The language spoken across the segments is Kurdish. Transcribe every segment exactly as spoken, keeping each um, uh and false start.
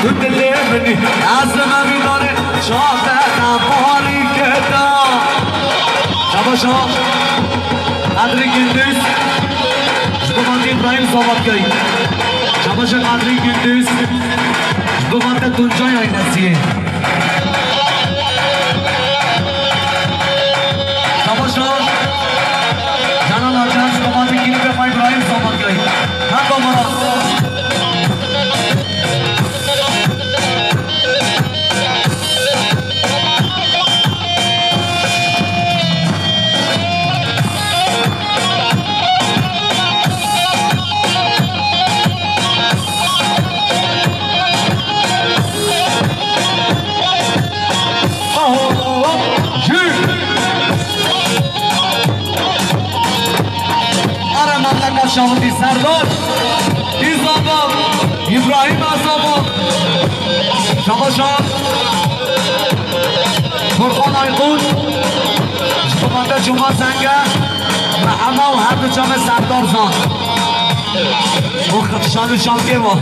Tu dilê min î, ez li me vî darê çaxê te parî keta. Şabaşa Qedrî Gündüz, ji bo Îbrahîm Zavatkayî. Şabaşa Qedrî Gündüz, ji bo Tuncay Aynasiyê. Şabaşa Canan Acar, ji bo Îbrahîm Zavatkayî. Hemba me re. Are memleket şahidî Serdar. Îzaba, Îbrahîm Azaba, Şabaşa, Furkan Aykut, ji bo me de Cuma Zenge, Mehema û her du çavê Serdar Zan. Û şan û şankê wa.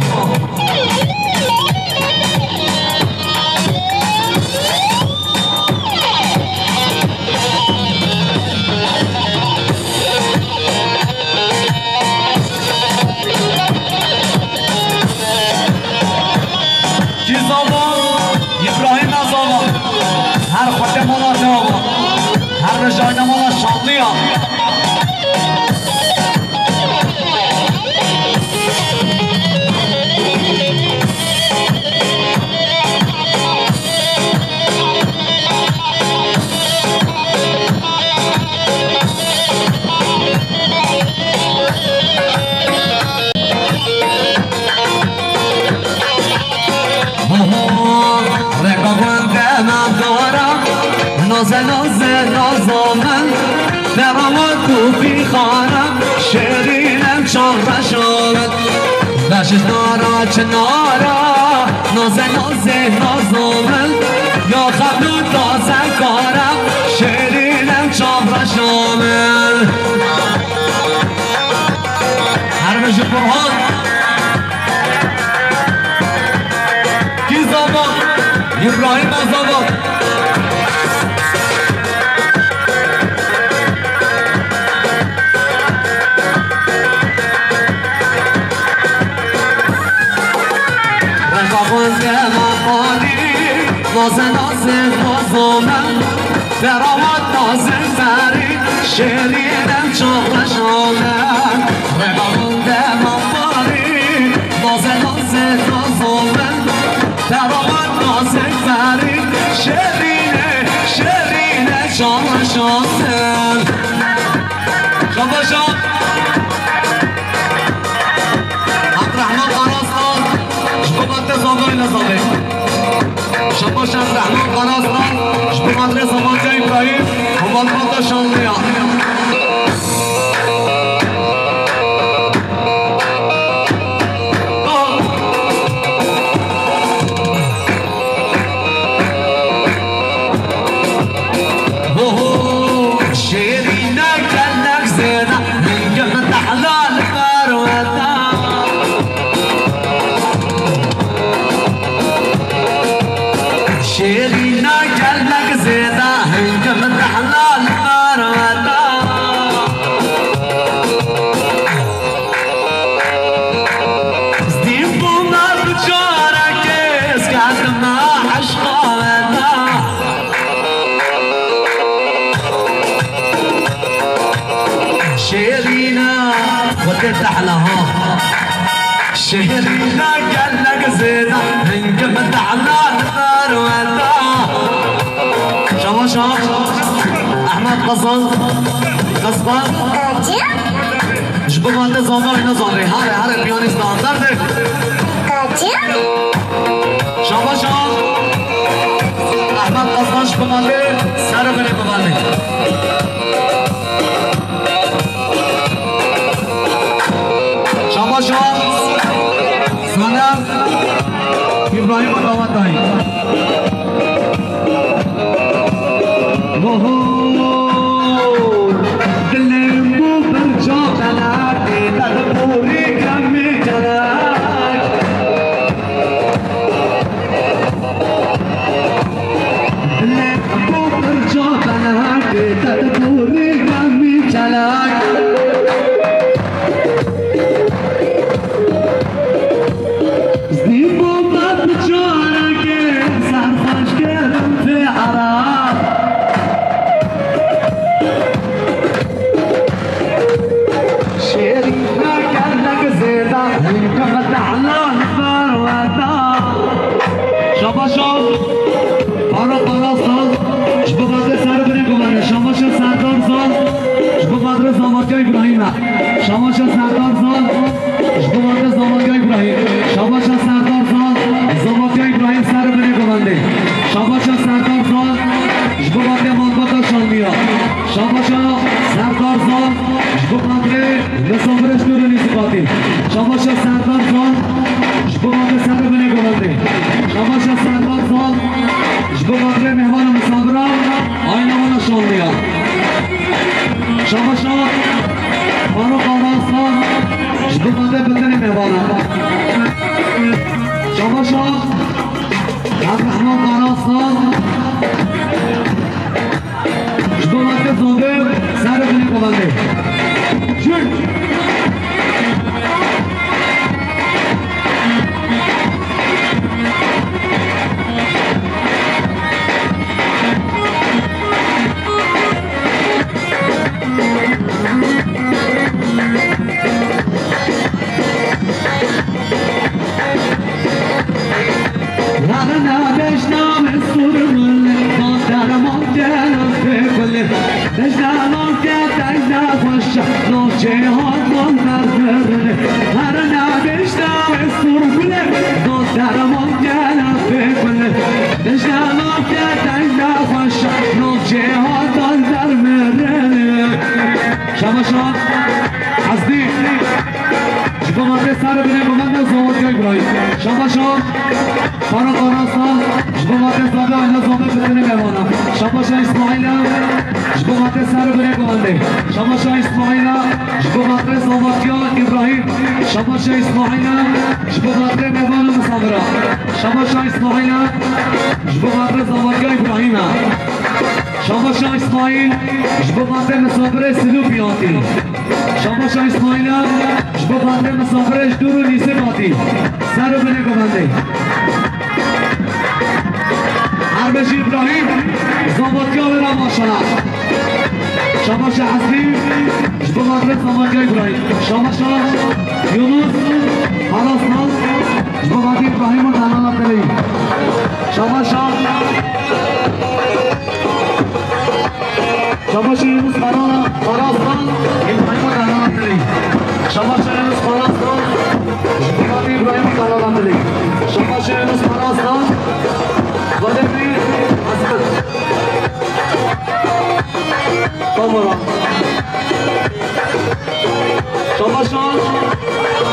Kî zava, Îbrahîm e zava. Her xwedê mala te ava. Her rejayna mala şanliya. Reka xwe de navdara, naze naze naza min, dera we ku fîxana, şêrîn em çaxreşa min. Beşiş nara çinara, naze naze naza min, ya xeblo taze kara, şêrîn em çaxreşa min. Her bijî Burhan. Kî zava? Îbrahîm Azava. Reka xwe de me xwarî, naze naze naza min. Dera we taze berî, şêrîn em çaxreşa min. Reka min dema parî, naze naze naza min. Dera we taze berî, şêrîne, şêrîne çaxreşa min. Şabaşa. Abdurrahman Araslan, ji bo me te zavayê ne zavê. Şabaş Abdurrahman Araslan, ji bo me te Zamanca Îbrahîm, û malbata şanliya. Oho, şêrîne gelek zêde, hingim tehla li ber we de. Şêrîne gelek zêde, hingim tehla li ber we de. Zdîn bû me bi carekê, ez ketime eşqa we de. Şêrîne, xwedê tehla ha. Şêrîne gelek zêde, hingim tehla li ber we de. Şabaş ha. Ehmed Qazan, Qazan. Ji bo me te zava wî nezanî. Here, here piyanîsta. Derdê. Şabaş ha. Ehmed Qazan ji bo me te serê binê bibanî. Şabaş ha. Soner. Îbrahîm Akawatayî. Oho, dilê min bû birca felekê, te diborî gemê gelek. Şabaşa Faruk Araslan, ji bo xatirê ser binê gumane. Şabaşa Serdar Zal, ji bo xatirê Zavatya Îbrahîm e. Şabaşa Serdar Zal, ji bo xatirê Zavatya Îbrahîm. Şabaşa Serdar Zal, Zavatya Îbrahîm ser binê gumane. Şabaşa Serdar Zal, ji bo xatirê malbata şandiya. Şabaşa Serdar Zal, ji bo xatirê Misafirê ji dûr û nêzîkatî. Şabaşa Serdar Zal, ji bo xatirê ser û binê govendê. Şabaşa Serdar Zal, ji bo xatirê mêhvan û misafiran, ayna wana şandiya. Şabaşa Faruk Araslan, ji bo xatirê bi tenê mêhvana. Şabaşa Abdurrahman Araslan, Ji bo me te zondê, ser û binê govendê. Jûr. Yarına beşname sorumlu, derman gelen pekul. Beşname ke tejna hoş, no cihan man derdirin. Yarına beşname sorumlu, no derman gelen pekul. Beşname ke tejna hoş, no cihan man derdirin. Şabaşa Ezdî. Ji bo xatirê ser û binê govendê Zavatya Îbrahîm. Şabaşa Faruk Araslan, ji bo xatirê zondê ayna zondê bi tenê mêhvana. Şabaşa Îsmaîl e, ji bo xatirê ser û binê govendê. Şabaşa Îsmaîl e, ji bo xatirê Zavatya Îbrahîm. Şabaşa Îsmaîl e, ji bo xatirê mêhvan û misafira. Şabaşa Îsmaîl e, ji bo xatirê Zavatya Îbrahîm e. Şabaşa Îsmaîl, ji bo xatirê misafirê Silûpî hatî. Şabaşa Îsmaîl e, ji bo xatirê misafirê ji dûr û nêzîk hatî. Ser û binê govendê. Erbejî Îbrahîm, Zavatya wê re maşala. Şabaşa Eslî, ji bo xatirê Zavatya Îbrahîm. Şabaşa Yunus Araslan, ji bo xatirê Îbrahîm û Delala Teleyî. Şabaşa Şabaşa Yunus Karara, Karaslan, Îbrahîm Karara Tilî. Şabaşa Yunus Karaslan, Îbrahîm Karara Tilî. Şabaşa Yunus Karaslan, Vladimir Asmit. Tamam. Şabaşa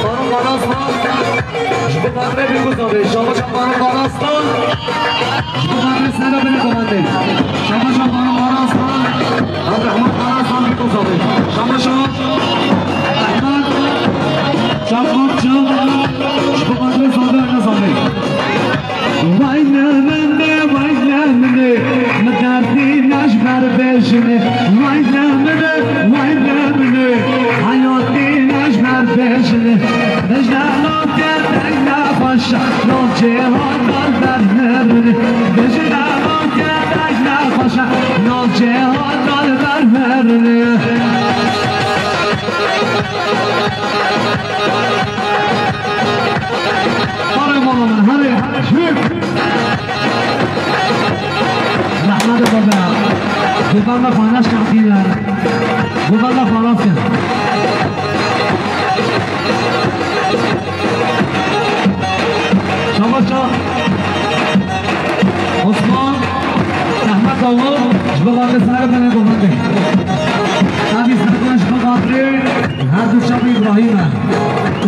Faruk Araslan, ji bo xatirê Bîrkûza be. Şabaşa Faruk Araslan, ji bo xatirê ser û binê govendê. Şabaşa Faruk Araslan, Abdurrahman Araslan Bîrkûza be. Şabaşa Ehmed Çakmakçı, ji bo xatirê Zafer Nizamî. Vay lemine, vay lemine, min derdî ne ji ber bejinê. Vay lemine, vay lemine, heyatî ne ji ber bejinê. Bejna navke teyna xweşa, nav cêhan dar ber merinê. Bejna navke teyna xweşa, nav cêhan dar ber merinê. Hare mala min, hare, hare, jûr. Rehmet baba. Guvan me xanas çaxtîne. Guvan me xanas kir. Şabaşa. Osman. Rehmet baba. Ji bo xatirê ser û binê govendê. Evî serkan ji bo xatirê Her du çavê Îbrahîm e.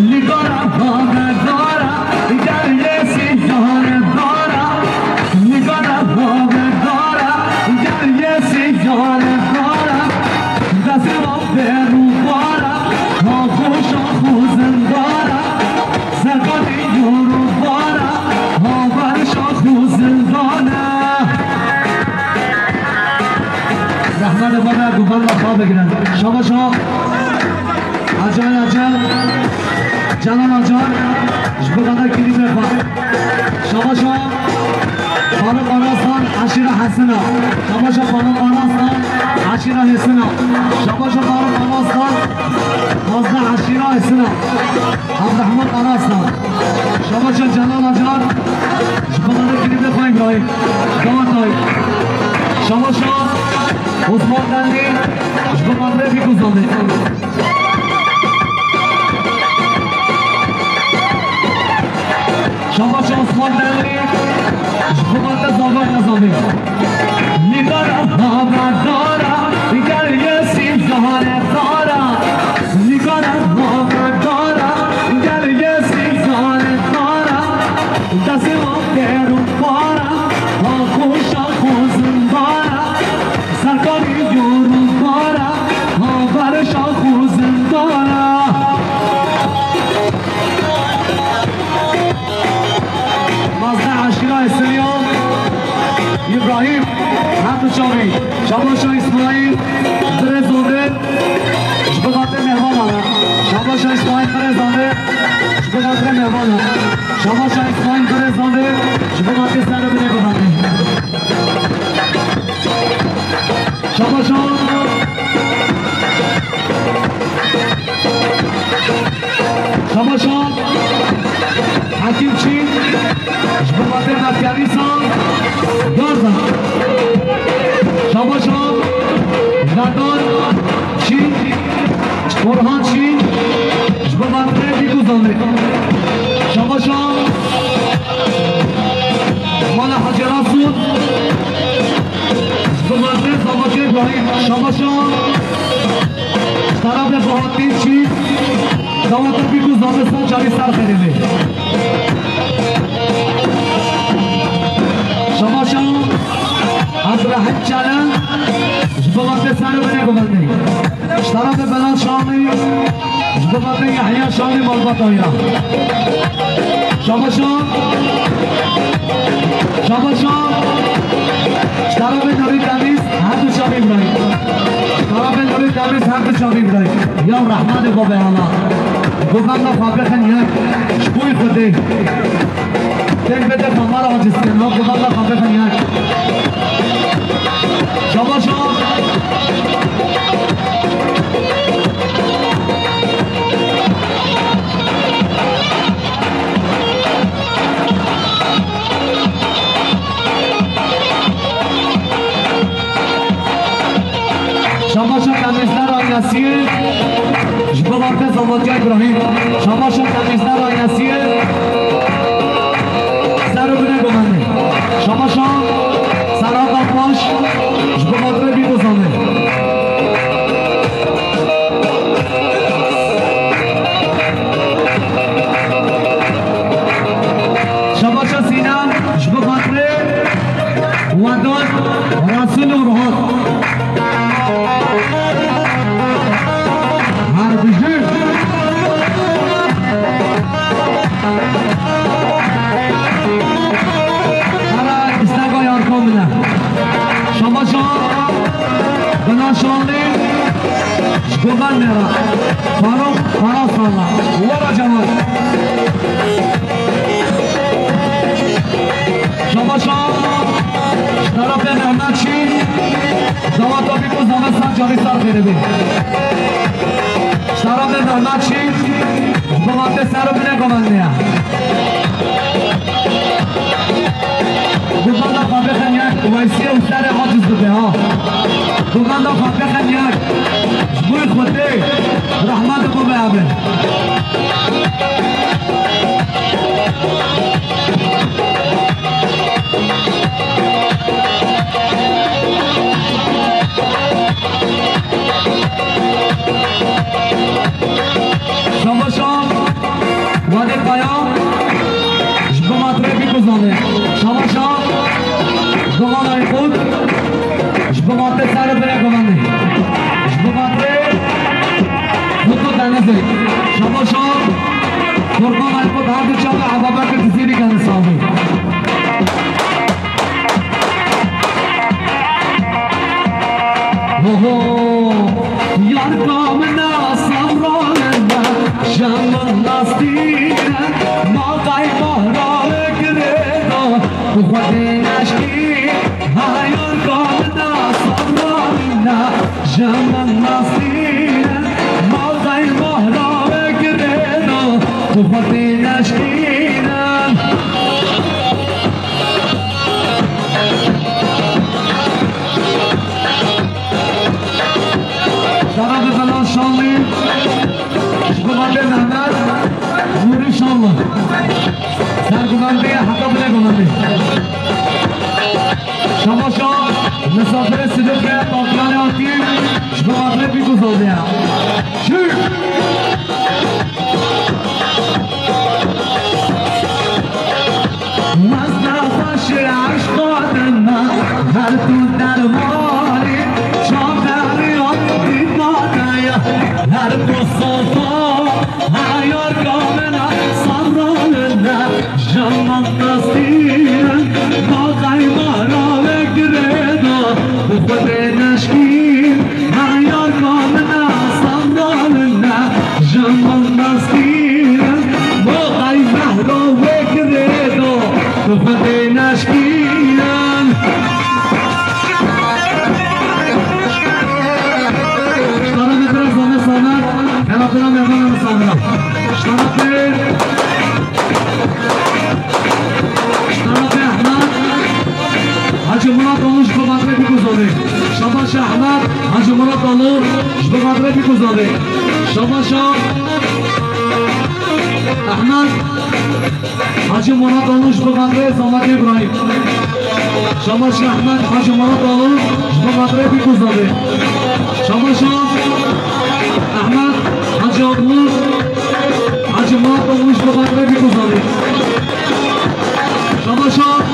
Nîgara bavê dara, gel yê sîzane dara. Nîgara bavê dara, gel yê sîzane dara. Destê wan bêrû bara, ha xweşa xwe zindara. Zeqatî yoru bara, ha berşa xwe zindane. Rehmet baba, guvan me xwe bigire. Şabaşa. Acar, Acar. Celal Acar. Ji bo xatirê klîpê xwe. Şabaşa Faruk Araslan, eşîra Hesina. Şabaşa Faruk Araslan, eşîra Hesina. Şabaşa Faruk Araslan, pazdeh eşîra Hesina. Abdurrahman Araslan. Şabaşa Celal Acar. Ji bo xatirê klîpê Galatay. Şamaşa Osman Denli ji bo Madre Bîkûzanê. Şamaşa Osman Denli ji bo Madre Zava Yazanê. Nîgara navberdara, gel yesî zare dara. Nîgara navberdara, gel yesî zare dara. Destê wan kêr û para, ha xweşa xwe zindara. Serkarî yor û para, ha berşa xwe zindara. Mazdeh eşîra Îsmaîl, Îbrahîm, her du çavî. Şabaşa Îsmaîl, birê zondê, ji bo xatirê mêvanan e. Şabaşa Îsmaîl, birê zondê, ji bo xatirê mêvanan e. Şabaşa Îsmaîl, birê zondê, ji bo xatirê ser û binê guhandê. Şabaşa. Şabaşa Hekîm Çîn, ji bo xatirê Mefyanîsan, yarda. Şabaşa Vedan Çîn, Orhan Çîn, ji bo xatirê Bîkûzanê. Şabaşa Mala Hacî Rasul, ji bo xatirê Zamakê Îbrahîm. Şabaşa Tarabê Bahattin Çîn, dawata Bîkûzanê ser carî ser xêrê bê. Şabaşa Abdurrahîm Çelen, ji bo xatirê ser û binê guhandê. Ji tarafê Belat Şamî, ji bo xatirê Yehya Şamî malbata wî re. Şabaşa, şabaşa, ji tarafê Nurî Temîz, her du çavî birayî. Ji tarafê Nurî Temîz, her du çavî birayî. Ya rehmetê babê hala. Govenda xwe bixin yek, ji bo Xwedê. Tên bide kamera aciz kin, ha, govenda xwe bixin yek. Şabaşa. Şabaşa Temîzler Ailesiyê, ji bo xatirê Zamakê Îbrahîm. Şabaşa Temîzler Ailesiyê, ser û binê guhandê. Şabaşa Serhat Akbaş, ji bo xatirê Bîkûzanê. Şabaşa Sînan, ji bo xatirê Wedat, Rasul û Ruhat. Her bijî. Hera istega yarka min e. Şabaşa Bina Şanlî, ji Govendê re. Faruk Karaslan re. Were cewab. Şabaşa, ji tarafê Mehmet Şîr, dawata Bîkûzanê ser carî ser xêrê bê. Ji tarafê Mehmet Şîr, ji bo xatirê ser û binê Govendê ye. Govenda xwe bixin yek, Weysî û serê aciz dibe ha. Govenda xwe bixin yek, ji bo Xwedê, rehmet bo be abi. Şabaşa Wadê Kaya, ji bo xatirê Bîkûzanê. Şabaşa Dogan Aykut, ji bo xatirê ser û binê Govendê. Ji bo xatirê Mutlu Denizê. Şabaşa Furkan Aykut, her du çavê Ebabekir Cizîrî gene sabî. Ho ho, yarka min a sabra min a, şem min nastîne, ma qey mahra min girêda, tu xwedê neşkî. Ha yarka min a sabra min a, şem min nastîne, ma qey mahra min girêda, tu xwedê neşkîne. Zodiya. Mustafa şi eşqa dinna, her tu dermanî, çavderiya dîtadaya, her tu sofa, ayar kamena, sabranina, jaman nasînin, ma qaymara ve gireda, bu xwedê neşkîn, ayar kamena, sabranina, jaman nasînin, ma qaymara ve gireda, bu xwedê neşkînin. Ştarafê tira zane samet, helatira mehmana misamira. Ştarafê, ştarafê Ehmed, Hacı Murat Oğlu ji bo xatirê bî ku zanê. Şabaş Ehmed, Hacı Murat Oğlu ji bo xatirê bî ku zanê. Şabaş Ehmed. Hacı Murat Oğlu ji bo xatirê Zamakê Îbrahîm. Şabaş Ehmed Hacı Murat Oğlu ji bo xatirê Bîkûzadê. Şabaş Ehmed Hacı Oğlu, Hacı Murat Oğlu ji bo xatirê Bîkûzadê. Şabaş Ehmed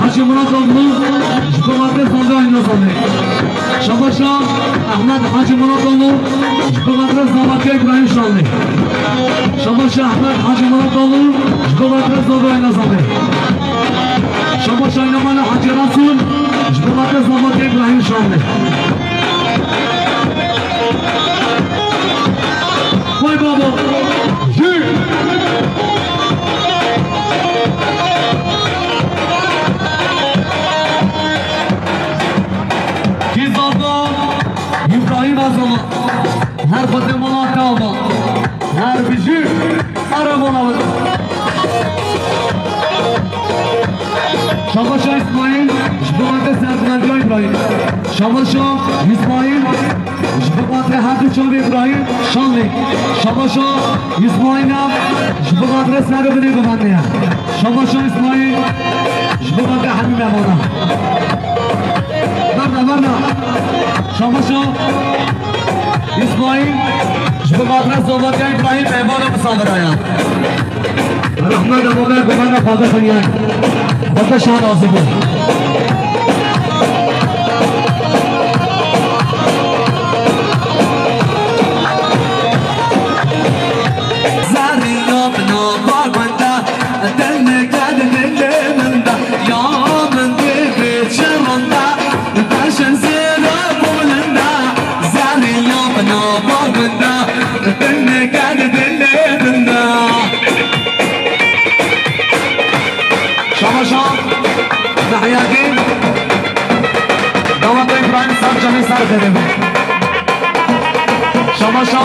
Hacı Murat Oğlu ji bo xatirê Sandra Aynazadê. Şabaş Ehmed Hacı Murat Oğlu ji bo xatirê Zamakê Îbrahîm Şanlî. Şabaş Ehmed Hacı Murat Oğlu ji bo xatirê Zobra Nizamê. Şabaş Aynamala Hacı Resul ji bo xatirê Zamakê Îbrahîm Şanlî. Vay babo. Jî. Kîzada Îbrahîm Azama. Her xwedê mala te ava. Her bijî. Ara mala wê. Şabaşa Îsmaîl, ji bo xatirê serbilendiya Îbrahîm. Şabaşa Îsmaîl, ji bo xatirê her du çavê Îbrahîm Şanlî. Şabaşa Îsmaîl, ji bo xatirê ser û binê bibendê ye. Şabaşa Îsmaîl, ji bo xatirê hemî mehmana. Berda, berda. Şabaşa Îsmaîl, ji bo xatirê Zovatiya Îbrahîm mehmana misafira ye. Rehmet e, bavê gumana xwedê xiniyay. Xwedê şan razî bû. Zerrî ya bina bagwenda, dilnike di dilê min de, ya min divê çi rinda, beşin zêra bulenda, zerrî ya bina bagwenda, dilnike di dilê min de. Şabaşa Mehyadîn, daweta Îbrahîm Sarcanî ser xêrê be. Şabaşa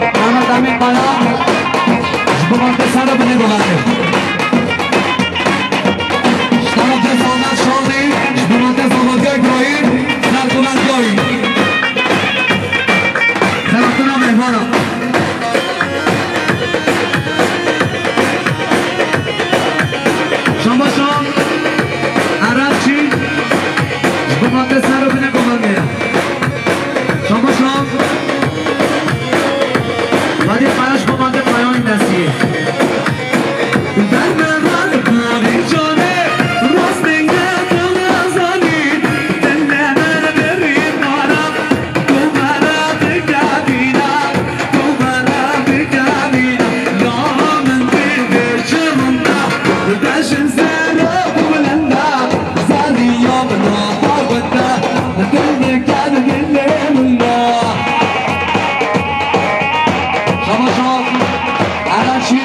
Mehmet Emîn Kaya, ji bo xatirê ser û binê guherê. Ji tarafê Samet Şanlî, ji bo xatirê Sametya Îbrahîm, ser guherê. Xelatina mehmana. Şabaşa Erepçî, ji bo xatirê ser û binê guherê. Şabaşa Vadî Kaya, ji bo xatirê Kayayî Nesiyê. Dermana li karê canê, rastên ne tu nazanî, dilê me berî para, tu me re bike bîna, tu me re bike bîna. Ya min divê çi rinda, beşin zêra bulenda, zerrî ya min a xwe wenda, dilê ke dilê min da. Şabaşa Erepçî,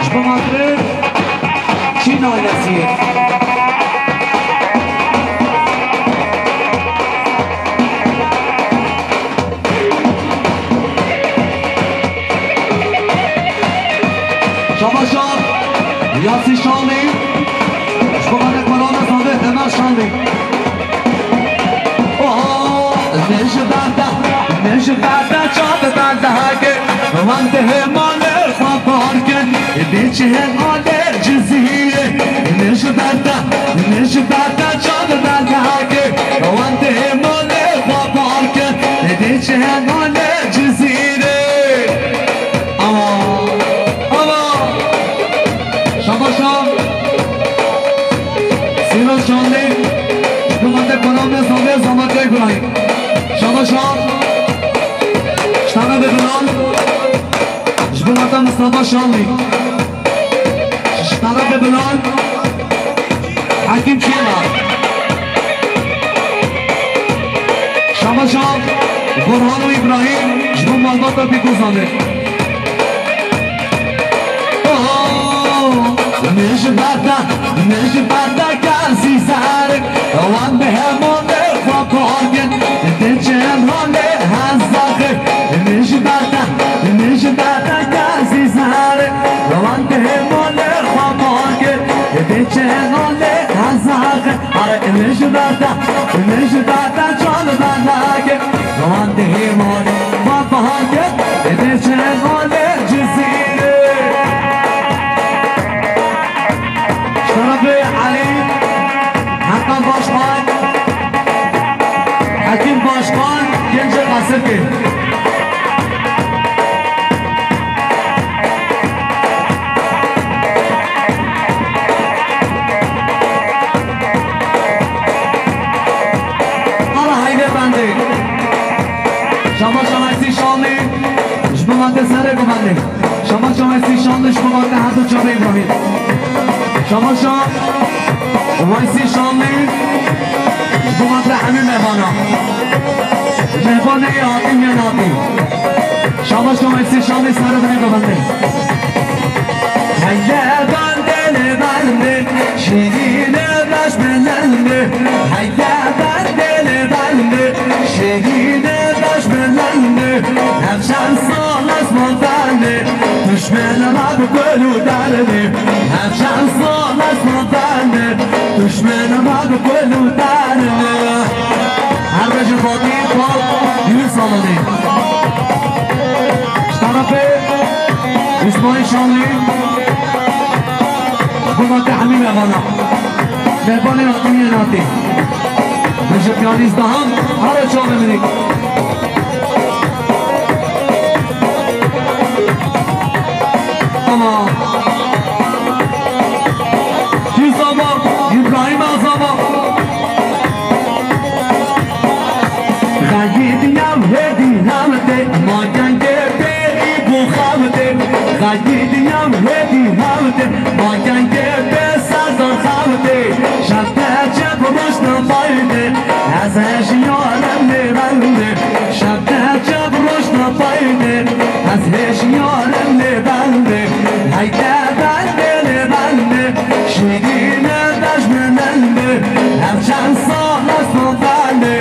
ji bo xatirê Çîn ailesiyê. Şabaşa Yasî Şanlî, ji bo xatirê Korona Sandê Temel Şanlî. Oho, min ji ber de, min ji ber de çav berde heke, wan dihê malê xwe bar kin, bê çihê alê cizîrê. Min ji ber de, min ji ber de çav berde heke, wan dihê malê xwe bar Sîra Şanlî, ji bo mate Karamê Zavê Zamanka Îbrahîm. Şabaşa, ji tane be Bilal, ji bo mate Mistefa Şanlî. Ji tane be Bilal, Hekîm Çêla. Şabaşa, Burhan û Îbrahîm, ji bo malbata Bîkûzanê. Min ji ber te, min ji ber te kezî zer, wan bi heman xwe parkin, diçin holê hezaxê. Min ji ber te, min ji ber te kezî zer, wan bi heman xwe parkin, diçin holê hezaxê. Are min ji ber te, min ji ber te çal berdake. Wan dihê malê, wan baharke, dê çe malê Cizîrê. Şerefê Elî, Hakan Başkan, Hekîm Başkan, Gencê Qasirkê. Ala Heydê Bendê. Şabaşa Weysî Şanlî, ji bo mate serê bibendê. Şabaşa Weysî Şanlî, ji bo mate her du çavê Îbrahîm. Şabaşa Weysî Şanlî, ji bo mate hemî mêvana. Mêvanê hatî, yên hatî. Şabaşa Weysî Şanlî, serê binê bibendê. Heye bendê lê bendê, şîrîne beş bilendê. Heye bendê lê bendê, şîrîne beş bilendê. Hevşan sal esman bendê, duşmên me bi kul û derdê. Hevşan sal esman bendê, duşmên me bi kul û derdê. Her bejin Fatî Pal, Yunus Alanî. Ji tarafê Îsmaîl Şanlî, ji bo mate hemî mêvana. Mêvanê hatî, yên hatî. Min ji piyanîst daham, here çavê min î. Tamam. Kî zava? Îbrahîm Azava. Xeyîdiya hêdî hewtê, ma kengê pê î bû xewtê. Xeyîdiya hêdî hewtê, ma kengê pê serdar xewtê. Şev te çep roj te paydê, ez hêşiyar im lê bendê. Şev te çep roj te paydê, ez hêşiyar im lê bendê. Heyde bendê lê bendê, şîrîne beş bilendê. Her çend sal ez bendê,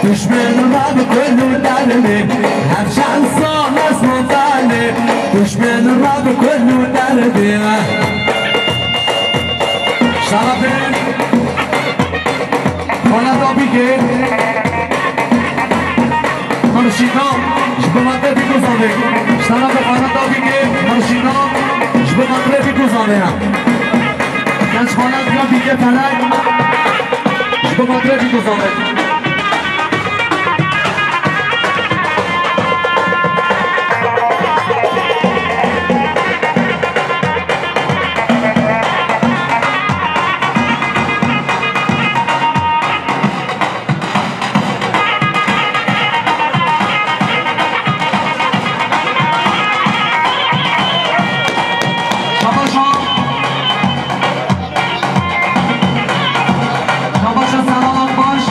duşmên me bi kul û derdê. Her çend sal ez bendê, duşmên me bi kul û derdê. Şerefê Xaneta Bîkê, Mirşîna, ji bo mate Bîkûzanê. Şerefê Xaneta Bîkê, Mirşîna, ji bo mate Bîkûzanê ye. Genç Xaneta Bîkê Felek, ji bo mate Bîkûzanê. Şabaşa. Şabaşa Selam Akbaş.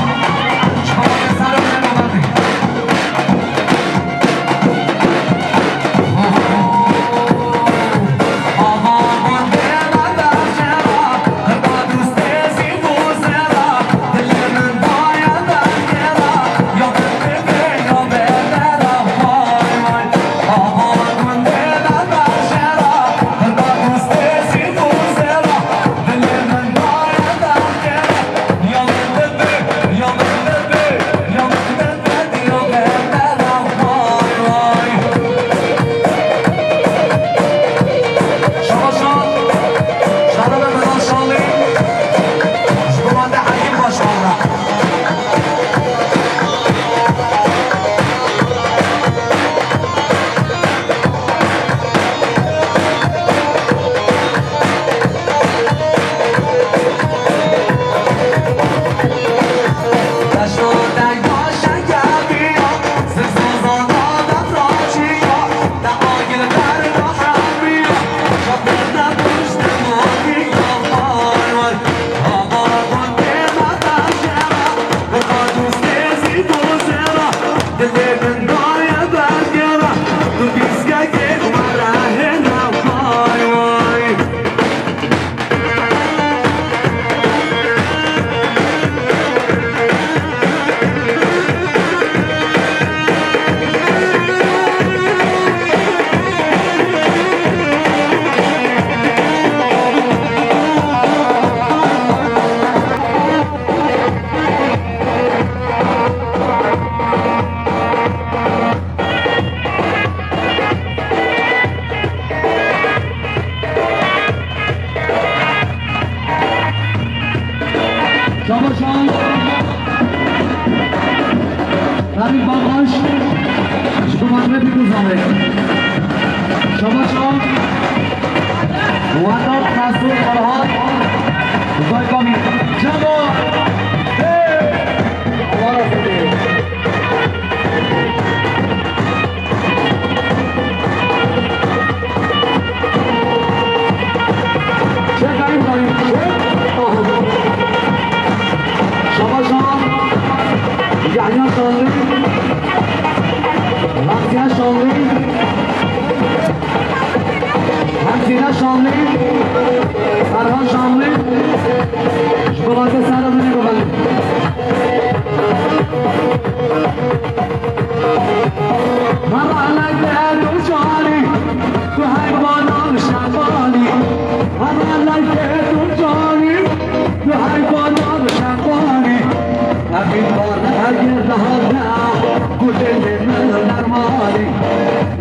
Şabaşan. Ferîd Balbaş. Ji bo Mehmetî Gulzarê. Şabaşan. Wedat Mesûd Ferhat. Uzay Kamî. Cema. Hey! Allah razı olsun. Çek ayıp dayı, çek. Şabaş Ağa, Yahya Şanlı, Raziye Şanlı, Hemzîne Şanlı, Ferhan Şanlı, ji bo Raziye Serra binê bibin. Meralek tu canî, tu heyvanan şevalî. Meralek tu canî, tu heyvanan şevalî. Evîn bar eger dahane, ku dilê min dermanî.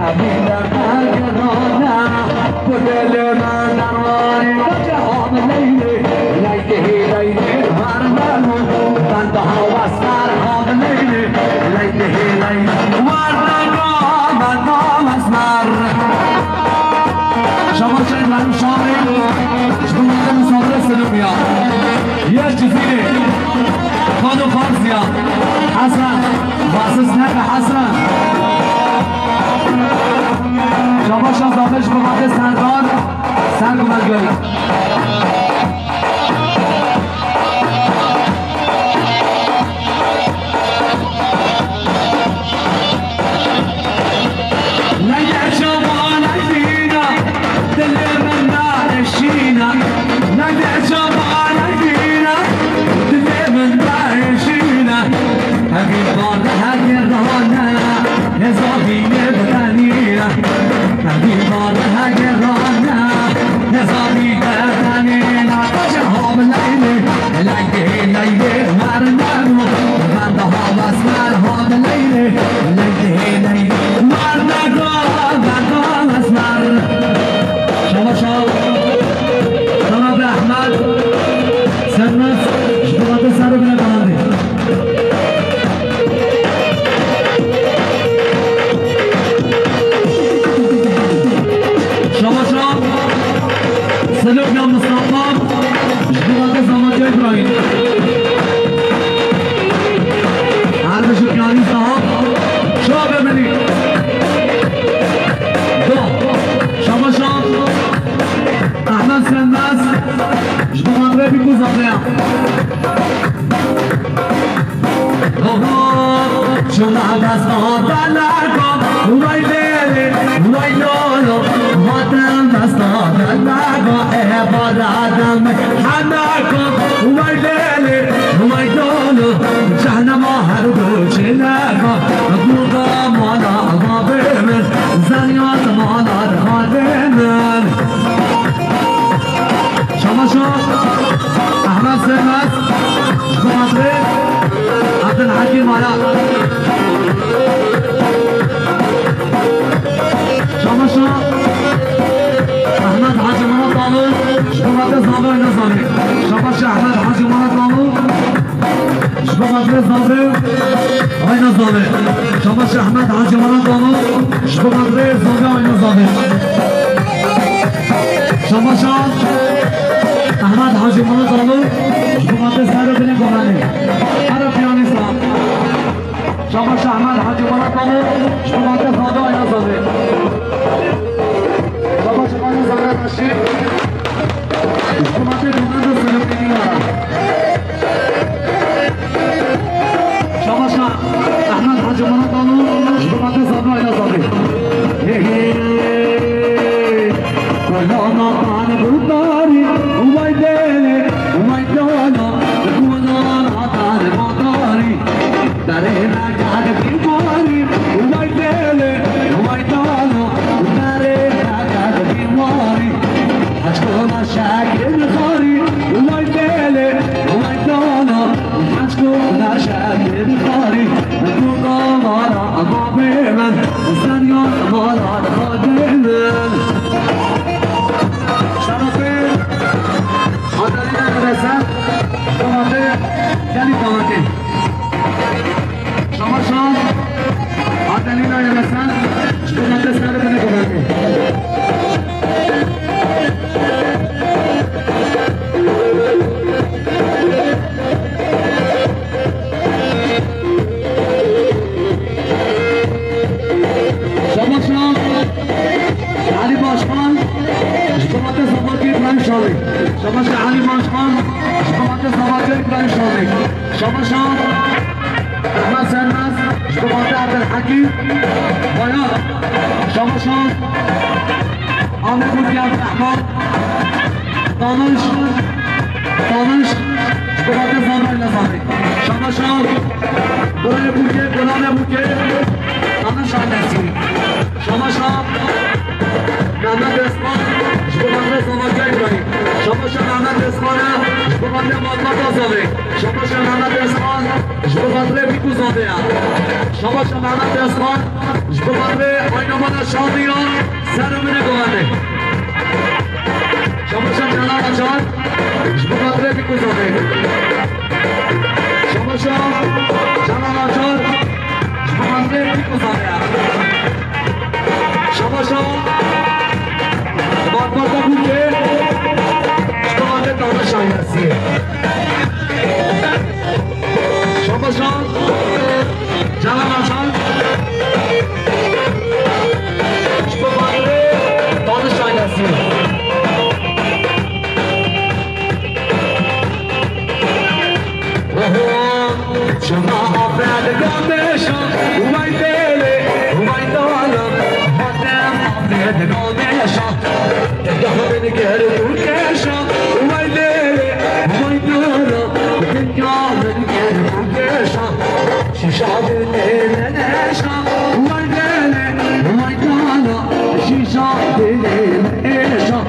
Evîn derde eger dahane, ku dilê min dermanî. Gece hamileyli, leyli leyli, her menu. Ben daha Sar hamileyni, leyli leyli, warda gama gama sar. Şabaş İbrahim Şamî, ji bo wate misafirê Silûmiya. Yê Cizîrê, Xano Farziya, Hesen, Basis nebe Hesen. Şabaş Azadê ji bo wate Serdar, Sergumer Gök. Leyla çawa leylîna, dilê min nareşîna. Leyla çawa leylîna, dilê min nareşîna. Hevî bar hevî rane, hezabî ne bidanîna. Hevî bar hevî rane, hezabî ne bidanîna. Hamileyni, Leyli, leyli, mermenu, ben daha esmer hamileyni. Leyli, leyli, mermenu, ben daha esmer. Şabaş Ağa, Cenab-ı Ahmet, Sermez, ji bo wate ser û binê belandî. Şabaş Ağa, Silûmiya Mustafa, ji bo wate Zamakiya Îbrahîm. Her bijî piyanîsta, şabe binî. Do. Şabaş Ağa, Ahmet Sermez, ji bo wate Bîku Zateya. Oho, şuna desta beleko, vay lele, vay lolo, hatem desta beleko, e baradem hanako, vay lele, vay lolo, cehnema her du çineko, buga mala babê min, zanyat mala xalê min. Şabaş Ağa, Ahmet Sermez, ji bo xatirê Abdulhekîm Aya. Şabaş Ağa, Ahmet Hacı Murat Alı, ji bo xatirê Zavi Ayna Zavi. Şabaş Ağa, Ahmet Hacı Murat Alı. Ji bo xatirê Zavrê, Ayna Zavrê. Şabaş Ahmet Hacı Murat Alı. Ji bo xatirê Zavrê, Ayna Zavrê. Şabaş Ahmet Hacı Murat Alı. Ji bo xatirê ser û binê Gomenê. Her piyanîsta. Şabaş Ahmet Hacı Murat Alı. Ji bo xatirê Zavrê, Ayna Zavrê. Şabaş Ayna Zavrê Reşîd. Ji bo xatirê Gomenê Silûmiya. Şabaş Ahmet Hacı Murat Alu, ji bo xatirê Zavi Ayna Zavi. Hey, hey. Kurana tan gudarî, vay dele, vay dana, kurana tan gudarî. Dare na gade bîwarî, vay dele, vay dana, dare na gade bîwarî. Hecko na şekin xarî, vay dele, vay dana, hecko na şekin xarî. Tu qamara babê min, sen ya mala xadê min. Şerefê Haderî Erbeser, şerefê Gelî Kawakê. Şamaşan, Adelîna Yemesen, ji bo me dest nade bine Kawakê. Şamaşan, Elî Başkan, ji bo me dest nade bine Îbrahîm Şalî. Şamaşan, Elî Başkan, ji bo me dest nade bine Îbrahîm Şalî. Şamaşan, Ehmed Sermez, ji bo me dest Ebdulhekîm. Bayan, Şamaşan, Amê Bûkê Ebdulrehman, Tanış, Tanış, ji bo me dest nade Îbrahîm Şalî. Şamaşan, Buraya Bûkê, Buraya Bûkê, Tanış ailesi. Şamaşan, Mehmet Esman, ji bo xatirê Zavakiya Îbrahîm. Şamaşa Mehmet Esman e, ji bo xatirê Malbata Zavê. Şamaşa Mehmet Esman, ji bo xatirê Bîk û Zavê ye. Şamaşa Mehmet Esman, ji bo xatirê Aynamana Şandiya, ser û binê Govendê. Şamaşa Celal Acar, ji bo xatirê Bîk û Zavê. Şamaşa Celal Acar, ji bo xatirê Bîk û Zavê ye. Şamaşa Malbata Bûkê, ji bo xatirê Tanış ailesiyê. Şamaşa Celal Acar, ji bo xatirê Tanış ailesiyê. Oho, çima afet gameşa, vay dele, vay dala, madem afet gameşa, tezgah min ger û keşa, vay dele, vay dala, tezgah min ger û keşa. Şîşa dilê min eşa, vay dele, vay dala, şîşa dilê min eşa.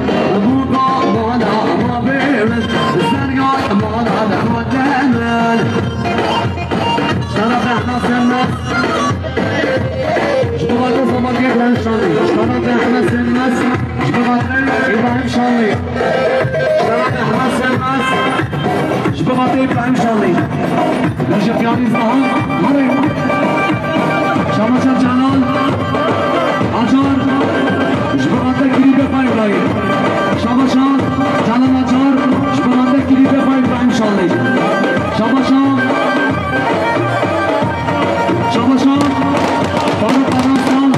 Burada mala ma bêwin, zerga mala da ma demin. Şeref Ehmed Sermez, ji bo xatirê Zavakiya Îbrahîm Şanlî. Şeref Ehmed Sermez, ji bo xatirê Îbrahîm Şanlî. Şeref Ehmed Sermez, ji bo xatirê Îbrahîm Şanlî. Recep Yaniz Baha, Harry. Şamaşa Canan Acar, ji bo xatirê Kirî Befa Îbrahîm. Şamaşa Canan Acar, ji bo xatirê Kirî Befa Îbrahîm Şanlî. Şamaşa, Şamaşa Faruk Araslan,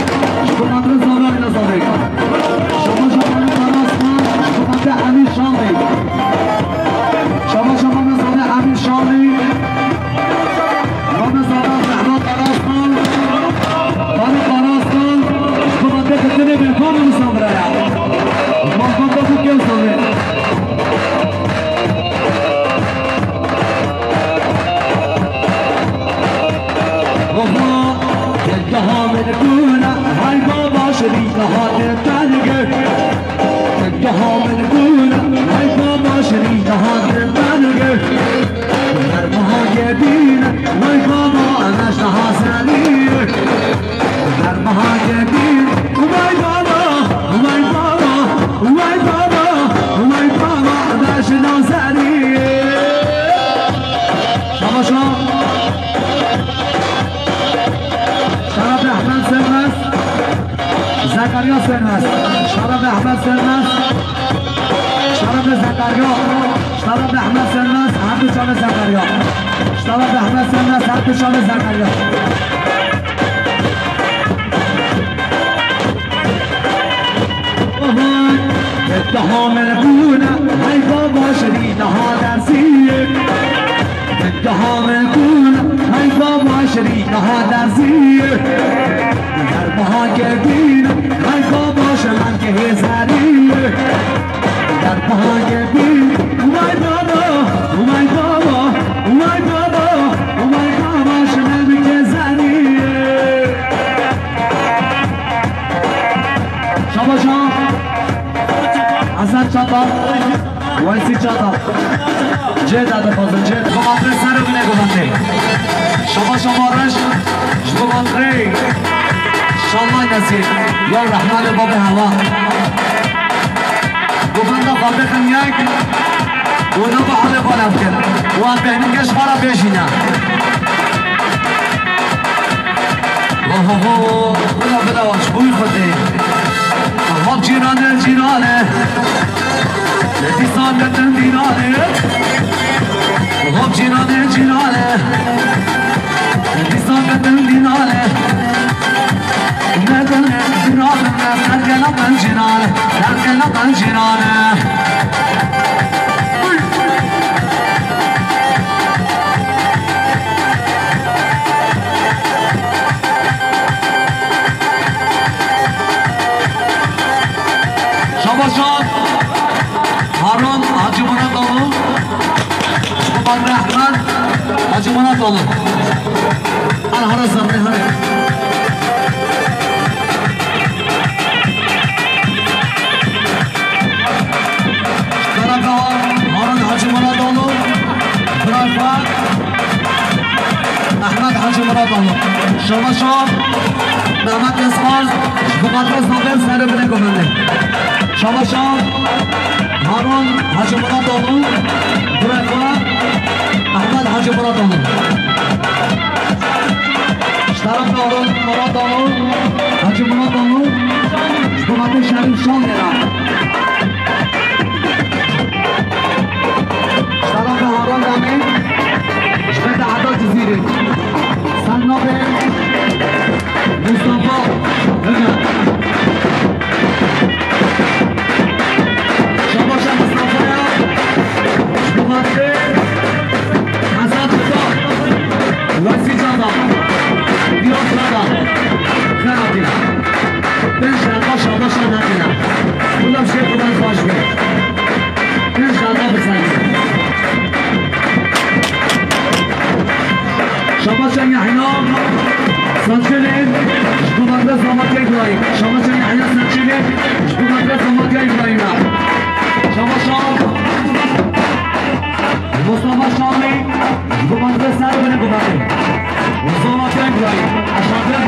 ji bo xatirê Zara Îla Zarê. Şamaşa Faruk Araslan, ji bo xatirê Emîr Şanlî. Şamaşa Mame Zara Emîr Şanlî. Mame Zara Rehma Karaslan. Faruk Karaslan. Ji bo xatirê Xizirê Bêkan û Misafiraya. Malbata Bûkê û Zavê. Oho, tezgeha min kûna, hay baba şirî, niha tê tengê. Tezgeha min kûna, hay baba şirî, niha tê tengê. Her bahagê bîne, hay baba, em eş niha serî. Her bahagê bîne, vay baba, vay baba, vay baba, vay baba, em eş niha serî. Şamaşa. Şeref Ehmed Sermez. Zekerya Sermez. Şeref Ehmed Sermez. Şeref Zekerya. Şeref Ehmed Sermez. Her du çavê Zekerya. Şeref Ehmed Sermez. Her du çavê Zekerya. Oho, tezgeha min kûna, hey baba şirî niha dersiyê. Tezgeha min kûna, hey baba şirî niha dersiyê. Her bahagê bîne, hey baba şemenkê hêzeriyê. Her bahagê bîne, vay baba, vay baba, vay baba, vay baba şemenkê zeriyê. Şabaşa. Hasan Çatal. Weysî Çatal. Cê de dixwazin, cê. Ji bo xatirê ser û binê Govendê. Şabaşa ma reş. Ji bo xatirê Şanlay Nesîr. Ya rehmanê babê hewa. Govenda xwe bixin yek. Û niha halê xwe lem bikin. Wan bêhnin geş xwe re bêjîne. Ho, ho, ho, bila, bila, ji bo wî Xwedê. Hop cîranê, cîranê. Dîsa ketin dînanê. Hop cîranê, cîranê. Dîsa ketin dînanê. Ne dine, ne dine, dergela ben cîranê. Dergela ben cîranê. Şabaşan Harun Hacı Murat oğlu, Kuban Rahman Hacı Murat oğlu. Ana hara zerre hare. Karabağa Harun Hacı Muratoğlu, Bırakma Ahmet Hacı Muratoğlu. Şamaşo Mehmet Esmar, bu kadro zaten seni bile gömüldü. Şamaşo Harun Hacı Muratoğlu, Bırakma Ahmet Hacı Muratoğlu. Ji tarafê Harun Muratoğlu, Hacı Muratoğlu, ji bo Şerîf Şandê re. Ji tarafê Harun Demî, ji Bete Eda Cizîrê. Ser navê Mustafa Ömer. Şabaşa Mustafa'ya, ji bo Hesat Xida, Wesî Canda, Diyar Xeda, Xeratî. Pênc deqa şabaşa nedine. Wila şêx Xudan xweş be. Pênc deqa biserî. Şabaşa Yahya Saçilê, ji bo Medresa Matiya Îbrahîm. Şabaşa Yahya Saçilê, ji bo Medresa Matiya Îbrahîm. Şabaşa Mustafa Şamî, ji bo Medresa Binê Gubatê. Mustafa Şamî, aşağıda.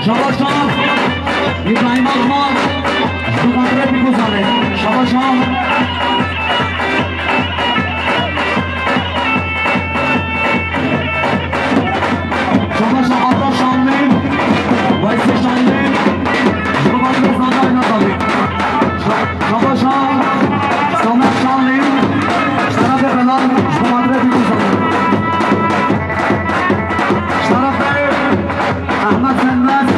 Şabaşa İbrahim Akman, ji bo Bedretî Gozanê. Şabaşa. Şabaşa Ata Şanlı, Veysel Şanlı, ji bo Bedretî Gozanê. Şabaşa Samet Şanlı, ji tarafê Belal, ji bo Bedretî Gozanê. Ji tarafê Ahmet Sönmez,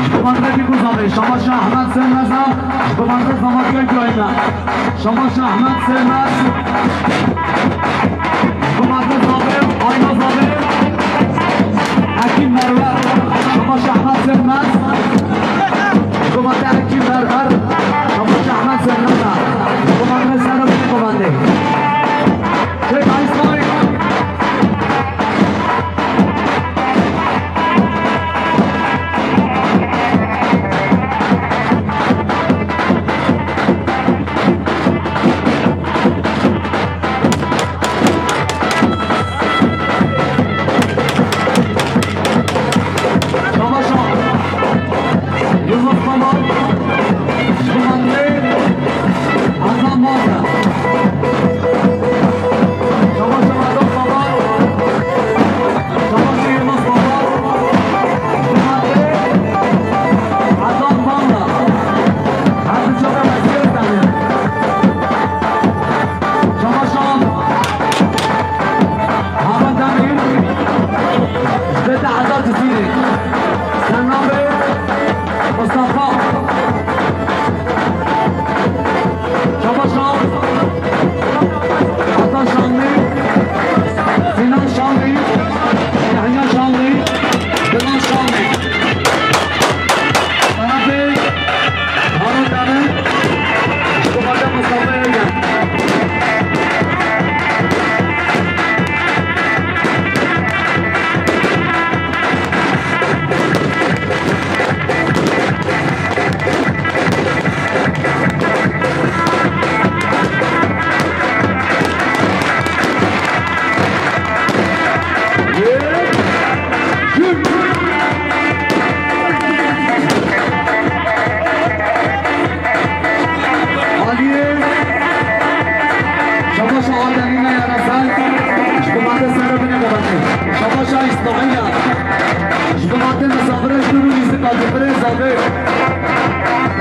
ji bo Bedretî Gozanê. Şabaşa Ahmet Sönmez a, ji bo Bedretî Gozanê. Şabaşa Ahmet Sönmez, ji bo Bedretî Gozanê, Ayna Gozanê. Ekîm Merwer, Şabaşa Ahmet Sönmez, ji bo Bedretî Ekîm Merwer. Şabaşa Ahmet Sönmez a, ji bo Bedretî Gozanê. Komandê. Çek Aysoy. Savaşa. Yılmaz Kamal. Komandê. Hasan Masa. Savaşa Hasan Kamal. Savaşa Yılmaz Kamal. Komandê. Hasan Masa. Hadi çabuk, Savaşa Hasan Demir. Bete Eda Cizîrî. Sen nabê Mustafa.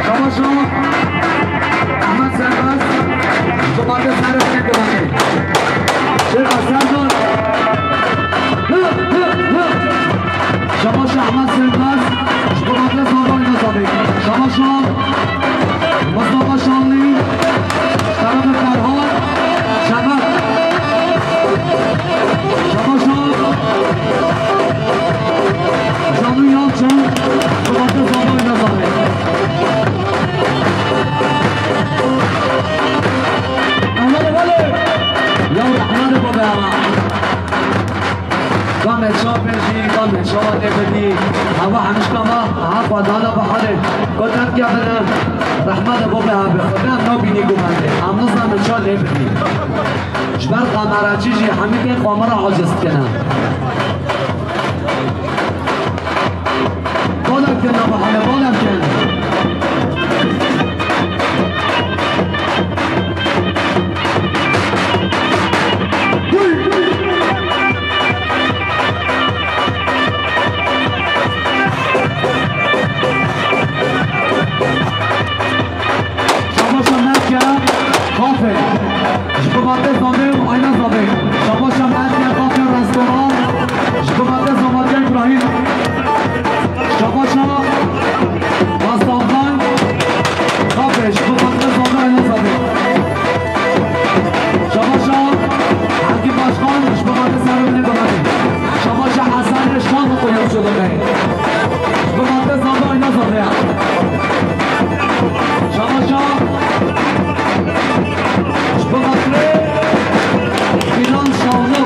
Şabaşo Ehmed Serbest, ji bo Mate Serê Binê Gumanê. Şêxa Serdar. Şabaşo Ehmed Serbest, ji bo Mate Serê Binê Gumanê. Şabaşo Mustafa Şanlı, Şeref Ferhan, Şeref. Şabaşo Canlı Yalçın, Şubat'ta Zambay Nazarı. Ehmedê Belê. Ya Ehmedê Baba ya. Gamê çapê jî, gamê çawa lê bidî. Hava hemşka va, ha xwe dana bi halê. Ko dem kevine, rehmete bo be abi. Xwedê em nabînî gumendê. Em nizanin ça lê bidî. Ji ber kameracî jî hemî tên xwe min re aciz dikine. Bala kena bi halê, bala kin. Şabaşa Merke, Kafe. Ji bo Mate Zandê û Ayna Zandê. Şabaşa Merke, Kafe Restoran. Ji bo Mate Zandê, Îbrahîm. Şabaşa Hasan Xan, Kafe, ji bo Mate Zandê, Ayna Zandê. Şabaşa Hekîm Başkan, ji bo Mate Serê Binê Gumanê. Şabaşa Hesen Şanlıurfa yolculuğu. Ji bo Mate Zandê, Ayna Zandê. Şabaşa ji bo Mate Înan Şanlı.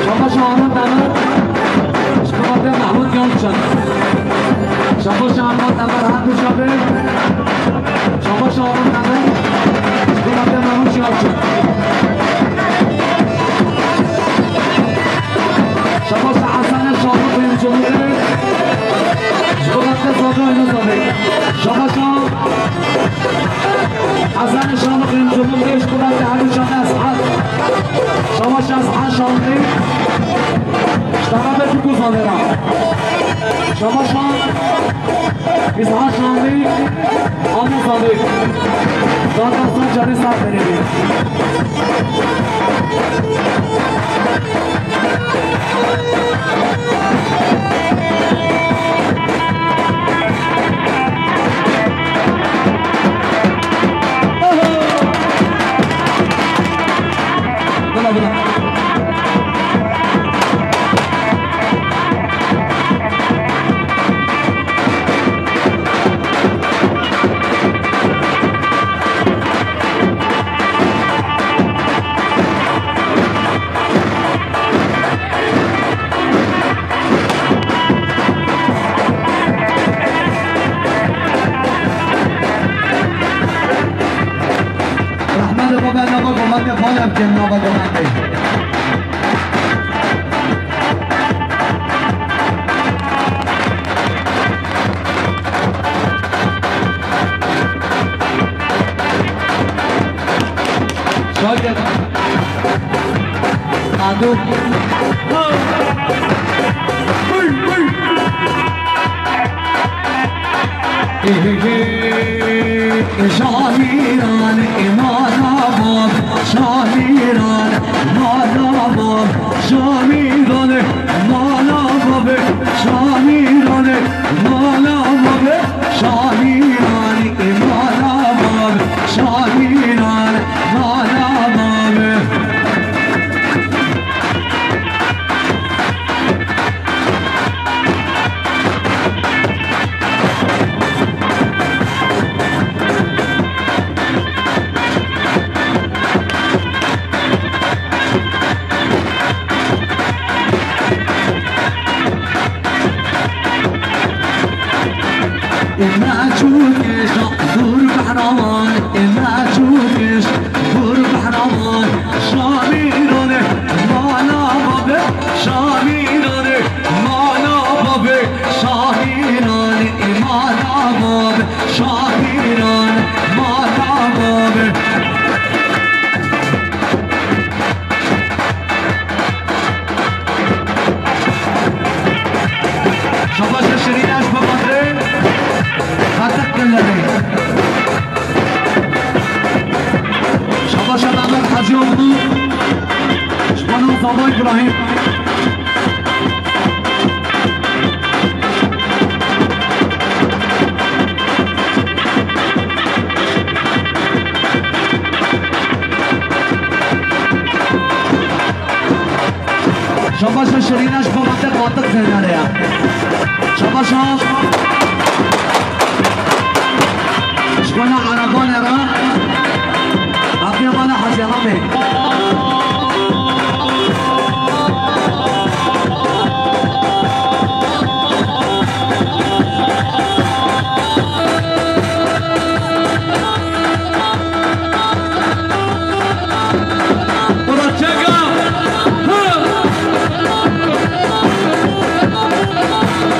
Şabaşa Ahmet Emir, ji bo Mate Mehmûd Yalçın. Şabaşa Ahmet Emir her du çavê. Şabaşa Ahmet Emir, ji bo Mate Mehmûd Yalçın. Şabaşa Hasan Şanlı kuyumculuğu. Ji bo Mate Zandê, Ayna Zandê. Şabaşa Hasan Şanlı kuyumculuğu, ji bo Mate Hemî Şanlı Esad. Şabaşa Esad Şanlı. Ji tarafê Tuku Zandê ra. Şabaşa Îsha Şanlı, Amê Zandê. Zandê Hasan Canê sağ berê. Bila, bila. Rehmete baba nava gomate, balem kem nava gomate. Şaket. Adu. Hey, hey. Şahiran, imana bab, şahiran, imana bab, şahiran, imana bab, şahiran, imana bab, şahiran, imana bab, şahiran, imana bab. Emaçûkiş, dur behrawan, emaçûkiş, dur behrawan. Şamirane, mana babe, şamirane, mana babe, şamirane, mana babe, şamirane, mana babe. Şabaş Ji bo nav Zava Îbrahîm. Şabaşa şirîna ji bo mantiq, mantiq zênere ya. Şabaşa. Ji bo nav Erebanê re. Afiya mala Hacî Elamê. Baba çeka! Hı!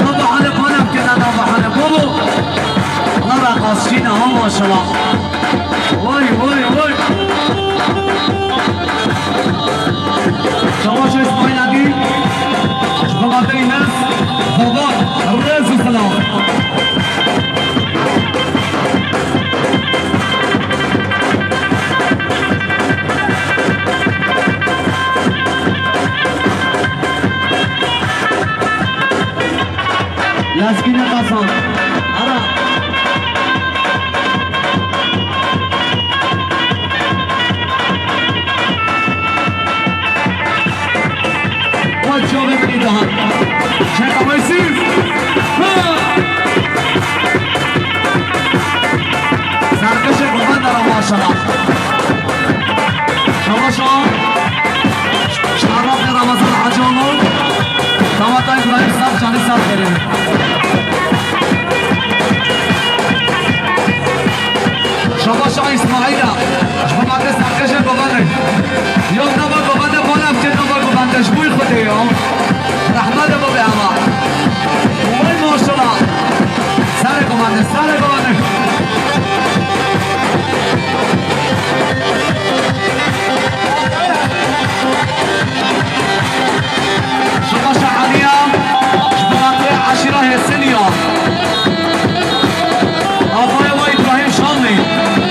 Baba hale bana kena baba hale baba. Allah razı olsun ha maşallah. Vay vay vay. Çabaş İsmail abi. Baba Beyler. Baba. Rez selam. Lezgîne Hasan. Ara. Wek çavê min daha. Çeka Weysî. Ha! Serkişê Govan dera maşallah. Şabaş o. Şarafê Ramazan Hacıoğlu. Dawata İbrahim Sap, Canî Sap verin. Şabaş a Îsmaîla. Ji bo mate serkişê Govan e. Yo nava Govan e, bala biçe nava Govan e. Ji bo Xwedê yo. Rehmet e bo be ama. Vay maşallah. Serê Govan e, serê Govan e. Şabaşa Eliya, ji bo xatirê eşîra Hêsiniya. Avayê wa Îbrahîm Şamlî.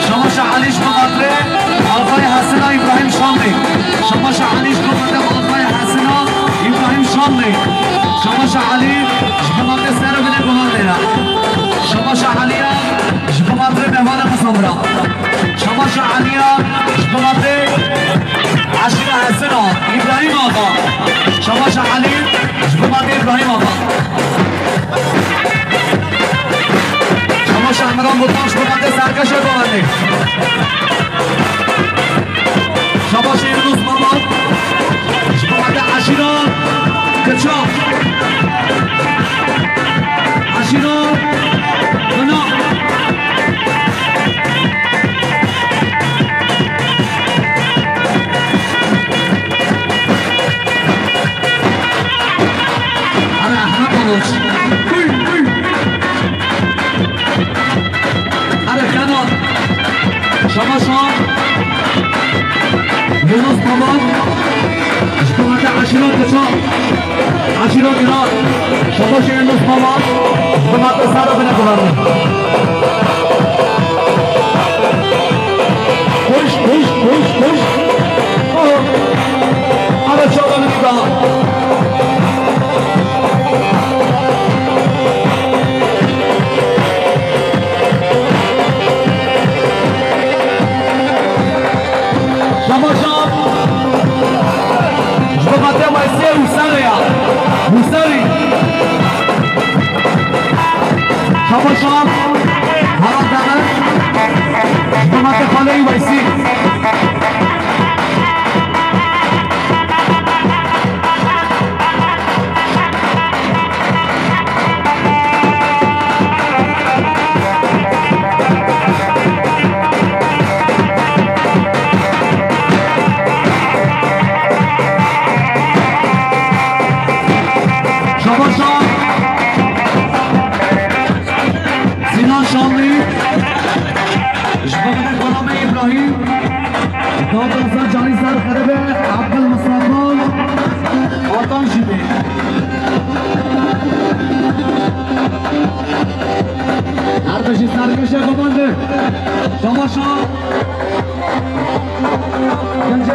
Şabaşa Elî ji bo xatirê avayê Hesina Îbrahîm Şamlî. Şabaşa Elî ji bo xatirê avayê Hesina Îbrahîm Şamlî. Şabaşa Elî ji bo xatirê serê binê guhandê ya. Şabaşa Eliya. Ji bo xatirê mehmana xwe sabira. Şabaşa Eliya, ji bo xatirê eşîra Hesina, Îbrahîm Axa. Şabaşa Elî, ji bo xatirê Îbrahîm Axa. Şabaşa Emran Botan, ji bo xatirê serkeşa Govan e. Şabaşa Yunus Baba. Ji bo xatirê eşîra Kiça. Eşîra Bina. Ana Ahmet Oruç. Uy, uy. Ana Kenan. Şabaşa Yunus Baba. Ji bo xatirê eşîra Kiça. Eşîra Kiça. Şabaşa Yunus Baba. Ji bo xatirê sara bine guhertin. Koş, koş, koş, koş. Aha. Ana çawa min da. Şabaşa. Ji bo xatirê Weysî Hûserê ya. Hûserî. Şabaşa. Hera dere. Ji bo xatirê xaleyî Weysî. Şabaşa Sinan Şamlî. Ji bo Xwedê Xwelamê Îbrahîm. Dawda Hasan Canî ser xeribe, Abdul Mustafa, Altan jî bê. Her bijî serkeşe Govan e. Şabaşa. Gencê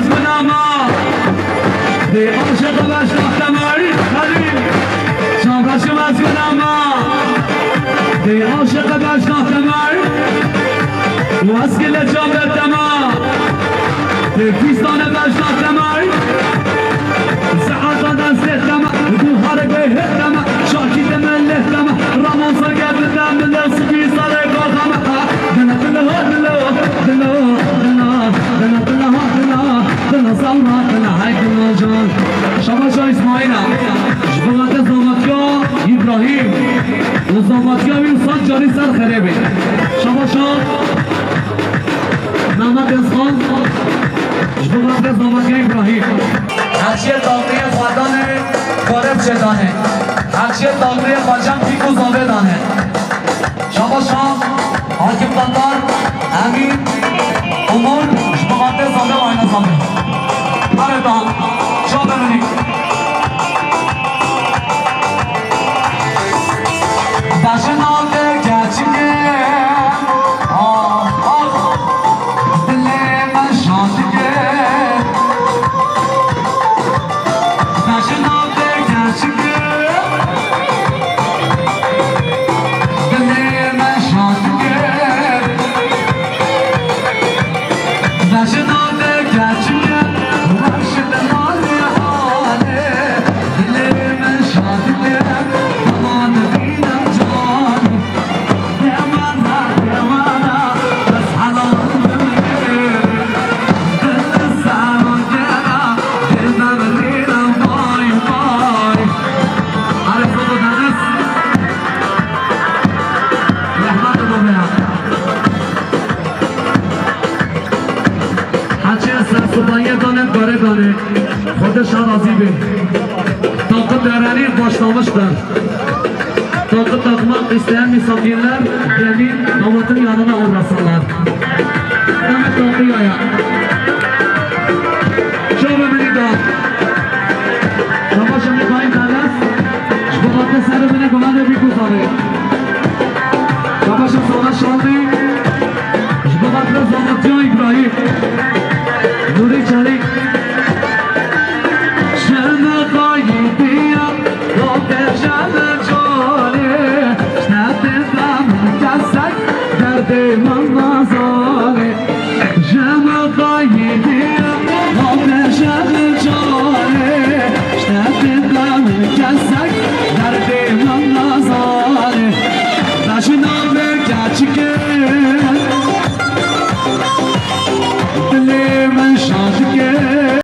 ez guna ma. Dê aşiq beşna temar. Halî. Çavreşim ez guna ma. Dê aşiq beşna temar. Û ez gile çavre temar. Dê fîstane beşna temar. Saeta destê temar. Du hareke hê temar. Şakî temar lê temar. Ramon sergerdide millet spî sarê kar temar. Dina dina dina dina dina dina dina dina dina zalma dina hay dina can. Şabaşa İsmaila. Ji bo te zavatiya İbrahim. Û zavatiya wî sed carî ser xerê be. Şabaşa Mehmet Özkan. Ji bo te zavatiya İbrahim. Heqşê taxtiyê xwe dane, xwe re biçêdane. Heqşê taxtiyê xwe cem pîk û zavê dane. Şabaşa Hakim Tatar, Emîn, Umur, ji bo Sade wayne sade. Hadi daha. Şöyle dedik. Daşinate geçige. Ah, ah. Dilê me şatike. Daşinate geçige. Dilê me şatike. Heçê sersupayiyê dane, gare dane. Xwedê şa razî be. Takım dereni başlamıştır. Takım takıma isteyen misafirler gelin damatın yanına uğrasınlar. Evet, takıyaya.